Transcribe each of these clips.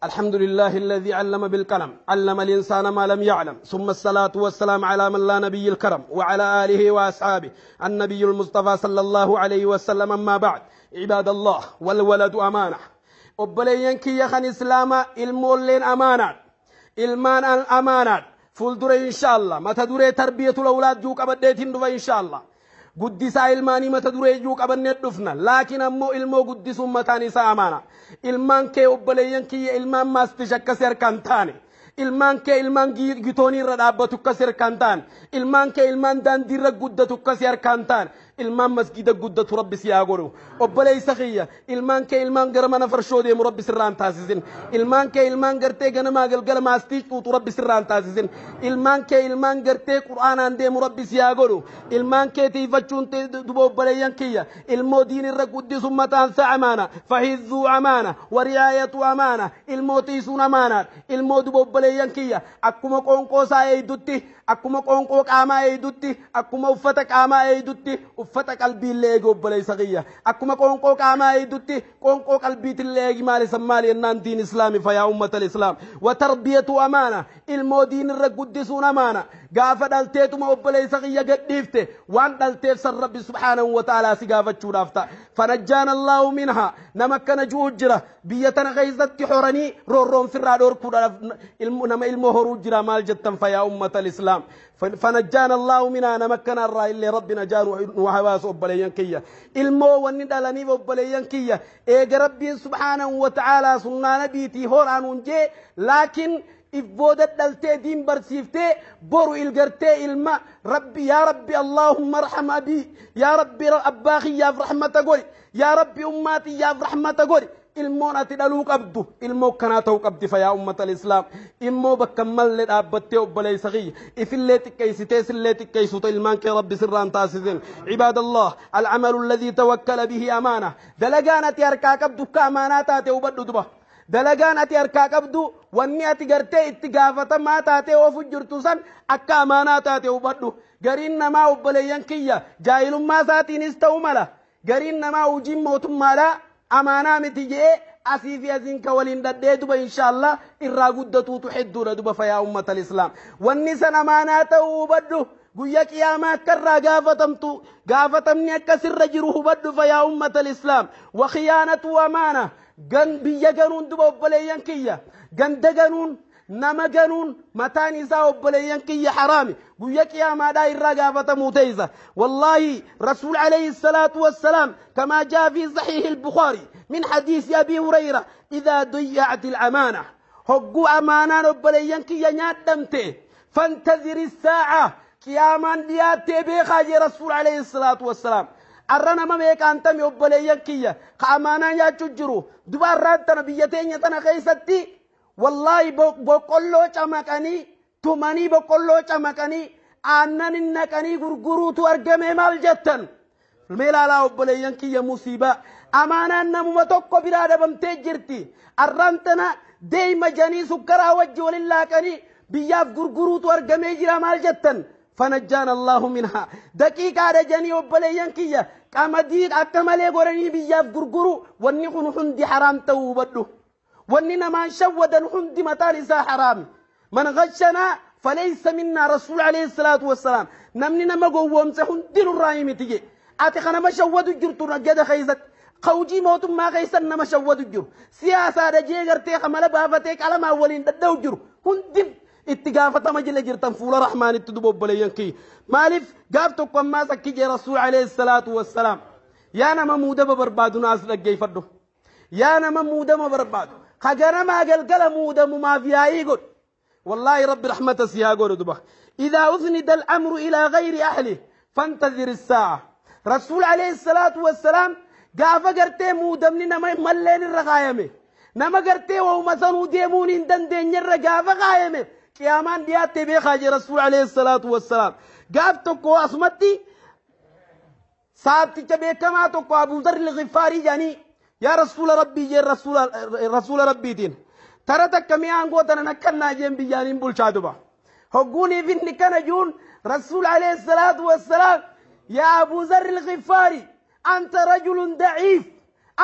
الحمد لله الذي علم بالقلم، علم الإنسان ما لم يعلم، ثم الصلاة والسلام على من لا نبي الكرم وعلى آله وأصحابه النبي المصطفى صلى الله عليه وسلم. أما بعد، عباد الله، والولد أمانة. Obboleeyyan kiyya kan Islaamaa, ilmoolleen amaanaadha. Ilmaan amaanaadha. Fuuldura inshaalla mata duree تربية الأولاد juu qabadheetiin dhufa inshaalla. Guddisaa ilmaanii mata duree juu qabannee dhufna. Laakiin ammoo ilmoo guddisuun mataan isaa amaana. Ilmaan kee, obboleeyyan kiyya, ilmaan maastish akkasii harkaan taane. Ilmaan kee ilmaan gitoonii irra dhaabbatu akkasii harkaan taane. Ilmaan kee ilmaan daandii irra guddatu akkasii harkaan taane. Ilmaan masgida guddatu Rabbi si haa godhu. Obboleessa kiyya, ilmaan kee ilmaan gara mana farshoo deemu Rabbi sirraan taasisin. Ilmaan kee ilmaan gartee ganamaa galgala maastii cuutu Rabbi sirraan taasisin. Ilmaan kee ilmaan gartee Qur'aanaan deemu Rabbi si haa godhu. Ilmaan kee tiifachuun duba, obboleeyyan kiyya, ilmoo diin irra guddisuun mataan isaa amaana. فحفظه أمانة ورعايته أمانة. Ilmoo tiisuun amaanaadha. Ilmoo duba, obboleeyyan kiyya, akkuma qoonqoo isaa eeydutti, akkuma qoonqoo qaamaa eeydutti, akkuma uffata qaamaa eeydutti, uffata qalbiillee eegi. Obboleessa kiyya, akkuma qoonqoo qaamaa eeydutti qoonqoo qalbiitillee eegi. Maali san maali jennaan, diin Islaami. فيا أمة الإسلام، وتربيته أمانة. Ilmoo diin irra guddisuun amaana. Gaafa dhalteetuma, obboleessa kiyya, gadhiifte, waan dhalteef san Rabbi سبحانه وتعالى si gaafachuudhaaf ta'a. فنجانا الله منها. Nama akkana ju'u jira, biyya tana keessatti horanii roorroon firraa dhorkuudhaaf nama ilmoo horuu jira, maal jettan? فيا أمة الإسلام، فنجانا الله منها. Nama akkana irraa illee Rabbi najaa nu hawaasu. Obboleeyyan kiyya, ilmoo wanni dhalaniif, obboleeyyan kiyya, eega Rabbiin سبحانه وتعالى sunnaa nabiitii horaanuun jee, laakiin if booda dhaltee diin barsiiftee boru ilgartee ilma Rabbi, yaa Rabbi، اللهم ارحم أبي، yaa Rabbi, abbaa kiyyaaf rahmata godhi, yaa Rabbi, ummaa tiyyaaf rahmata godhi. Ilmoon ati dhaluu qabdu ilmoo akkanaa ta'uu qabdi. فيا أمة الإسلام, immoo bakka malle dhaabbattee, obboleessa kiyya, ifillee xiqqeessitee sillee xiqqeessuta ilmaan kee Rabbi sirraan taasisin. عباد الله، العمل الذي توكل به أمانة. Dalagaan ati harkaa qabdu akka amaanaa taate hubadhu. Duba dalagaan ati harkaa qabdu, wanni ati gartee itti gaafatamaa taatee oofu jirtu san akka amaanaa taate hubadhu. Gariin namaa, obboleeyyan kiyya, jaahilummaa isaatiinis ta'uu mala, gariin namaa hojiin mootummaadhaa amaanaa miti jee asii fi asiin ka waliin dhadhee duba inshaallah irraa guddatuutu hedduudha. Duba فيا أمة الإسلام, wanni san amaanaa ta'uu hubadhu. Guyya qiyaamaa akka irraa gaafatamtu, gaafatamni akka sirra jiru hubadhu. فيا أمة الإسلام، وخيانته أمانة. Gan biyya ganuun duba, obboleeyyan kiyya, ganda ganuun, nama ganuun mataan isaa, obboleeyyan kiyya, haraami. Guyya qiyaamaadhaa irraa gaafatamuu teeysa. Wallaahi, Rasuul عليه الصلاة والسلام، كما جاء في صحيح البخاري من حديث أبي هريرة: إذا ضيعت الأمانة, hogguu amaanaan, obboleeyyan kiyya, nyaadhamte, فانتظر الساعة, qiyaamaan dhiyaattee beekaa jee Rasuul عليه الصلاة والسلام. Arra nama meeqaan tami, obboleeyyan kiyya, ka amaanaa nyaachuu jiru? Duba arraan tana biyya teenya tana keessatti, wallaahi, boqqolloo camaqanii tumanii, boqqolloo camaqanii aannan hin naqanii gurguruutu argame, maal jettan? Mee ilaalaa, obboleeyyan kiyya, musiibaa amaanaan namuma tokko biraa dhabamtee jirti. Arraan tana deema janii sukkaraa wajji walin laaqanii biyyaaf gurguruutu argamee jira, maal jettan? فنجانا الله منها. Daqiiqaadha janii, obboleeyyan kiyya, qamadii akka malee godhanii biyyaaf gurguru. Wanni kun hundi haraam ta'uu hubadhu. Wanni namaan shawwadan hundi mataan isaa haraami. من غشنا فليس منا. Rasuul عليه الصلاة والسلام, namni nama gowwoomse hundi nurraa himiti je. Ati kanama shawwadu jirtu raggada keeysatti, hojii mootummaa keessan nama shawwadu jiru, siyaasaadha jee gartee kamala baafatee qalamaan waliin dhadha'u jiru, hundi itti gaafatama jala jirtan fuula Rahmaanitti. Duba obboleeyyan kiyya, maaliif gaaf tokko ammaas akki jee Rasuul عليه الصلاة والسلام: yaa nama muudama barbaadu, naas dhaggeeffadhu, yaa nama muudama barbaadu, kaganamaa galgala muudamumaaf yaa'ii godhu, والله رب رحمة سيها godhu. Duba إذا أسند الأمر إلى غير أهله فانتظر الساعة. Rasuul عليه الصلاة والسلام, gaafa gartee muudamni nama malleen irra kaayame, nama gartee wauma sanuu deemuun hin dandeenye irra gaafa kaayame, qiyaamaan dhiyaattee beekaa jee Rasuul عليه الصلاة والسلام. Gaaf tokko asumatti saabticha beekamaa tokko, Abuu Zarri Gifaarii jedhanii, yaa Rasuula Rabbii jeen, Rasuula Rabbiitiin, tara takka mi'aan gootanan akkannaa jeen, biyyaaniin bulchaa. Duba hogguuniif inni kana juun, Rasuul عليه الصلاة والسلام: يا أبو ذر الغفاري، أنت رجل ضعيف،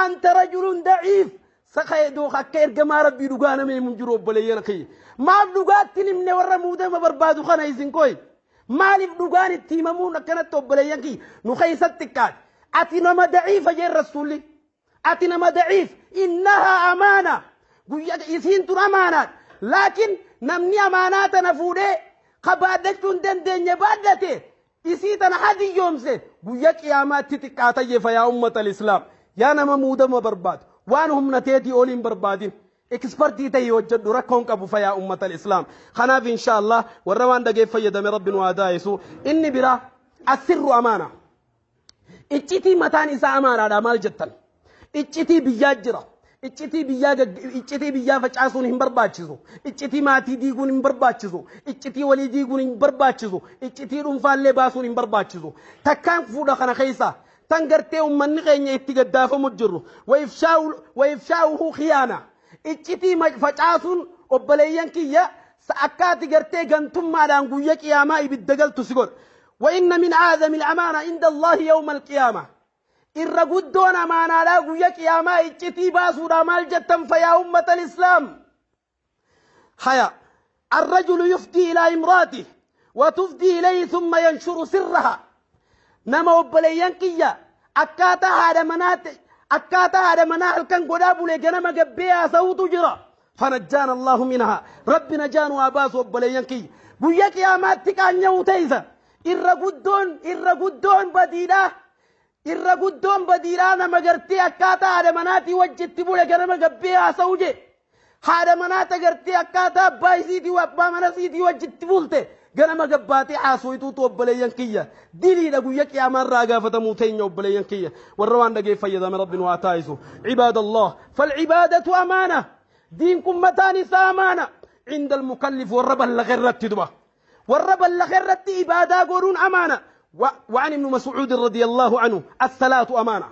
أنت رجل ضعيف. Sakaydoo akka ergamaa Rabbii dhugaa nama himu hin jiru obboleeyyan kiyya. Maaf dhugaatti hin himne warra muudama barbaadu kana isin koyi? Maaliif dhugaan itti himamuun akkanatti obboleeyyan kiyya nu keessatti xiqqaate? Ati nama daciifa jeen Rasuulli. Ati nama daciif innahaa amaana. Guyyaa isiin tun amaanaadha. Laakiin namni amaanaa tana fuudhee ka baadhachuu hin dandeenye baadhate isii tana hadiyyoomse guyya qiyaamaatti xiqqaata jefa yaa ummata islaam. Yaa nama muudama barbaadu waan humna teetii oliin barbaadin. Ekspertii ta'ii hojjedhu rakkoon qabu fayaa ummata islaam. Kanaaf insha Allah warra waan dhageef fayyadame Rabbi nu haa daa'isu. Inni biraa asirru amaana. Iccitii mataan isaa amaanaadha maal jettan? Iccitii biyyaa jira. Iccitii biyyaa iccitii biyyaa facaasuun hin barbaachisu. Iccitii maatii diiguun hin barbaachisu. Iccitii walii diiguun hin barbaachisu. Iccitii dhuunfaallee baasuun hin barbaachisu. Takkaan fuudha kana keessa tan gartee uummanni keenya itti gaddaafamu jirru. Wayifshaa'uhu khiyaana. Iccitii facaasuun obboleeyyan kiyya akkaati gartee gantummaadhaan guyya qiyaamaa ibidda galtu si godha. وإن من أعظم الأمانة عند الله يوم القيامة irra guddoon amaanaadhaa guyya qiyaamaa iccitii baasuudha maal jettan fayaa ummata alislaam. Haya الرجل يفدي إلى امرأته وتفدي إليه ثم ينشر سرها. Nama obboleeyyan kiyya akkaataa haadha manaatti akkaataa haadha manaa halkan godhaa bule ganama gabbee haasa'utu jira. فنجانا الله منها ربنا نجان واباس obboleeyyan kiyya guyya qiyaamaatti qaanya'uu teeysa. Irra guddoon irra guddoon badiidhaa irra guddoon badiidhaa nama gartee akkaataa haadha manaatii wajjitti bule ganama gabbee haasa'u je haadha manaata gartee akkaataa abbaa isiitii abbaa mana isiitii wajjitti bulte ganama gabbaatee haasooyituutu obboleeyyan kiyya diliidha guyya qiyaamaa irraa gaafatamuu teenya obboleeyyan kiyya warra waan dhagee fayyadame Rabbi nu haa taa'isu. Cibaadallah falcibaadatu amaana diin kun mataan isaa amaana cinda almukallif warra ballaqa irratti duba warra ballaqa irratti ibaadaa godhuun amaana. وعن ابن مسعود رضي الله عنه الصلاة أمانة.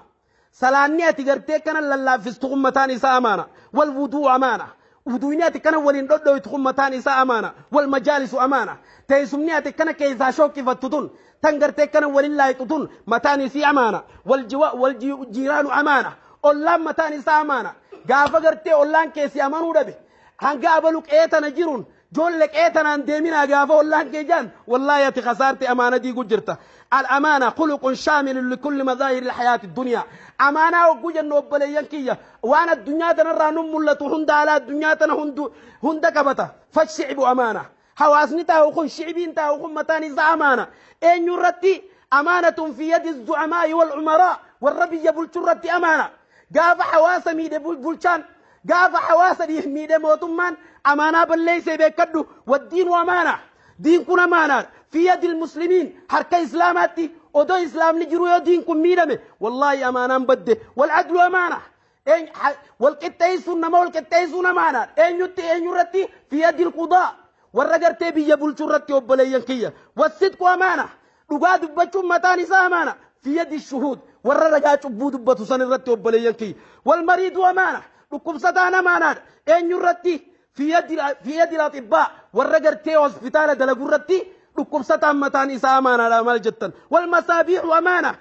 سلاني أتي قرتي كان للافتو أمتان إساء أمانة. والوضوء أمانة. وضوءني أتي كان ولين ردو أمتان إساء أمانة. والمجالس أمانة. تيسمني أتي كان كيسا شوكي فتتون تنقرتي كان ولين لا يتتون متان إساء أمانة. والجيران أمانة. أولان متان إساء أمانة. قافا قرتي أولان كيسي أمانو ربي هنقا أبلوك إيتنا جيرون joollee qeetanaan deeminaa gaafa ollaan kee jaan wallaahi ati khasaarte amaana diigu jirta. الأمانة خلق شامل لكل مظاهر الحياة الدنيا. أمانة وجوجا obboleeyyan kiyya waan addunyaa tanarraa nu mul'atu hunda ala addunyaa tana hunda qabata. فالشعب أمانة. Hawaasni taa'u kun shicbiin taa'u kun mataan isaa amaana. Eenyu irratti أمانة في يد الزعماء والأمراء warra biyya bulchuu irratti amaana. Gaafa hawaasa miidhe bulchaan gaafa hawaasa miidhe mootummaan amaanaa balleessee beekadhu. والدين أمانة. Diin kun amaanaa في يد المسلمين harka islaamaatti odoo islaamni jiru yoo diin kun miidhame wallaahi amaanaan badde. والعدل أمانة. Walqixxeessuun nama walqixxeessuun amaanaa eenyutti eenyurratti في يد القضاء warra gartee biyya bulchuu irratti obboleeyyan kiyya. والصدق أمانة. Dhugaa dubbachuun mataan isaa amaana في يد الشهود warra ragaa cubbuu dubbatu san irratti obboleeyyan kiyya. والمريض أمانة. Dhukkubsataan amaanaadha eenyurratti في يد الأطباء warra gartee hospitaala dalagu irratti dhukkubsataan mataan isaa amaanaadha maal jettan? والمصابيح أمانة.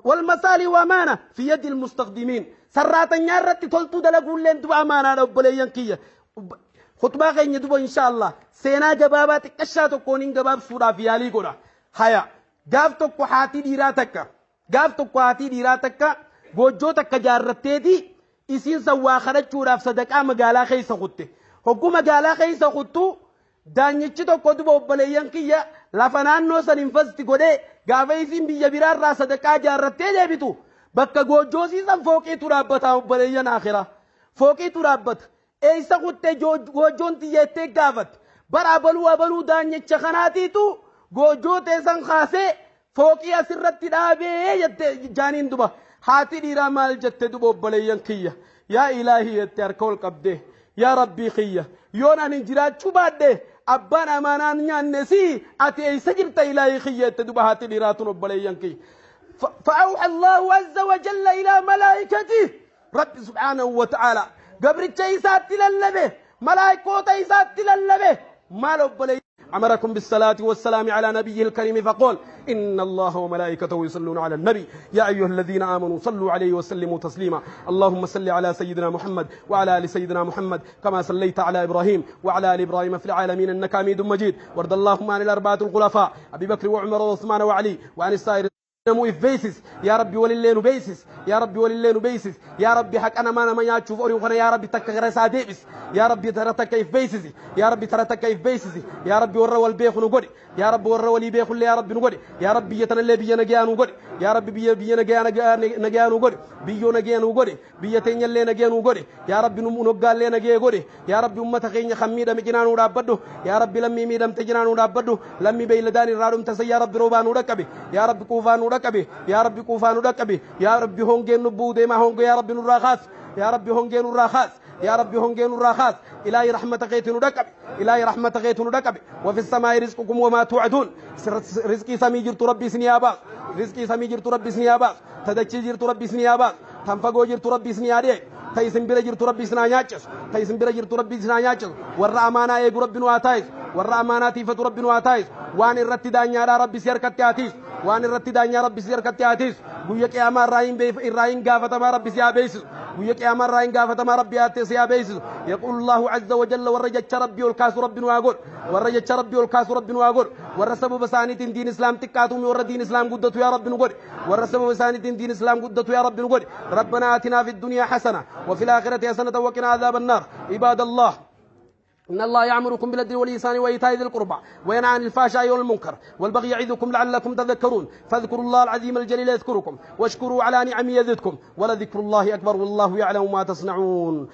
والمصالح أمانة في يد المستخدمين sarraatanyaa irratti toltuu dalaguulleen duba amaanaadha obboleeyyan kiyya. Khutbaa keenya duba insha Allah seenaa gabaabaa xiqqashaa tokkoon hin gabaabsuudhaaf yaalii godha. Haya gaaf tokko haatii dhiiraa takka gaaf tokko haatii dhiiraa takka goojjoo takka jaarratteeti isiin san waa kadhachuudhaaf sadaqaa magaalaa keessa kutte. Hogguu magaalaa keessa kuttu daanyichi tokko duba obboleeyyan kiyya lafa naannoo san investi godhee gaafa isiin biyya biraarraa sadaqaa jaarrattee deebitu bakka goojjoo siisan fooqiitu dhaabbata obboleeyyan akhiraa fooqiitu dhaabbata. Eessa kuttee goojjoon xiyyeettee gaafatte bara abaluu abaluu daanyicha kanaatiitu goojjoo teessan kaasee fooqii asirratti dhaabee jette jaaniin duba. Haati dhiiraa maal jette duba obboleeyyan kiyya? Yaa ilaahii jette harka ol qabdee yaa rabbii kiyya yoon ani jiraachuu baadhe abbaan amaanaan nyaanne si ati eessa jirta ilaahii kiyya jette duba haati dhiiraa tun obboleeyyan kiyya. فأوحى الله عز وجل إلى ملائكته رب سبحانه وتعالى قبرتش إيسات للبه ملائكوت إيسات للبه مال obboleeyyan أمركم بالصلاة والسلام على نبيه الكريم فقال: إن الله وملائكته يصلون على النبي يا أيها الذين آمنوا صلوا عليه وسلموا تسليما. اللهم صل على سيدنا محمد وعلى آل سيدنا محمد كما صليت على إبراهيم وعلى آل إبراهيم في العالمين إنك حميد مجيد. وارض اللهم عن الأربعة الخلفاء أبي بكر وعمر وعثمان وعلي وعن السائر namu if beeysis yaa rabbi walillee nu beeysis yaa rabbi walillee nu beeysis yaa rabbi haqa namaa nama nyaachuuf ori'u kana yaa rabbi takka gara isaa deebis yaa rabbi tara takka if beeysisi yaa rabbi tara takka if beeysisi yaa rabbi warra wal beeku nu godhi yaa rabbi warra walii beekullee yaa rabbi nu godhi yaa rabbi biyya tanallee biyya nagayaa nu godhi yaa rabbi biyya biyya nagayaa nagayaa nu godhi biyyoo nagayaa nu godhi biyya teenyallee nagayaa nu godhi yaa rabbi nu noggaallee nagayaa godhi yaa rabbi ummata keenya kan miidhame cinaa nu dhaabbadhu yaa rabbi lammii miidhamte cinaa nu dhaabbadhu lammii beeyladaan irraa dhumte san yaa rabbi roobaa nu dhaqqabe yaa rabbi quufaa nu dhaqqabe yaa rabbi quufaa nu dhaqqabe yaa rabbi hongeen nu bu'uu deemaa hongee yaa rabbi nurraa kaas yaa rabbi hongee nurraa kaas yaa rabbi hongee nurraa kaas إلهي رحمة غيت ندقب إلهي رحمة غيت ندقب وفي السماء رزقكم وما توعدون رزقي سمي جرت ربي سنيابا رزقي سمي جرت ربي سنيابا تدچي جرت ربي سنيابا تنفقو جرت ربي سنيادي تيسن بira jirtu rabbi isin haa nyaachisu ta isin bira jirtu rabbi isin haa nyaachisu warra amaanaa eegu rabbi nu haa taayisu warra amaanaa tiifatu rabbi nu haa taayisu waan irratti daanyaadhaa rabbi si harkatti haa tiisu waan irratti daanyaa rabbi si harkatti haa tiisu guyya qiyaamaa irraa hin gaafatamaa rabbi si haa beeysisu guyya qiyaamaa irraa hin gaafatamaa rabbi haa si haa beeysisu يقول الله عز وجل warra jecha rabbii ol kaasu rabbi nu haa godhu warra jecha rabbii ol kaasu rabbi nu haa godhu warra sababa isaaniitiin diin islaam xiqqaatuumi warra diin islaam guddatu yaa rabbi nu godhi warra sababa isaaniitiin diin islaam guddatu yaa rabbi nu godhi ربنا آتنا في الدنيا حسنة وفي الآخرة حسنة وقنا عذاب النار. عباد الله إن الله يأمركم بالعدل والإحسان وإيتاء ذي القربى وينهى عن الفحشاء والمنكر والبغي يعظكم لعلكم تذكرون. فاذكروا الله العظيم الجليل يذكركم واشكروا على نعمه يزدكم ولذكر الله أكبر والله يعلم ما تصنعون.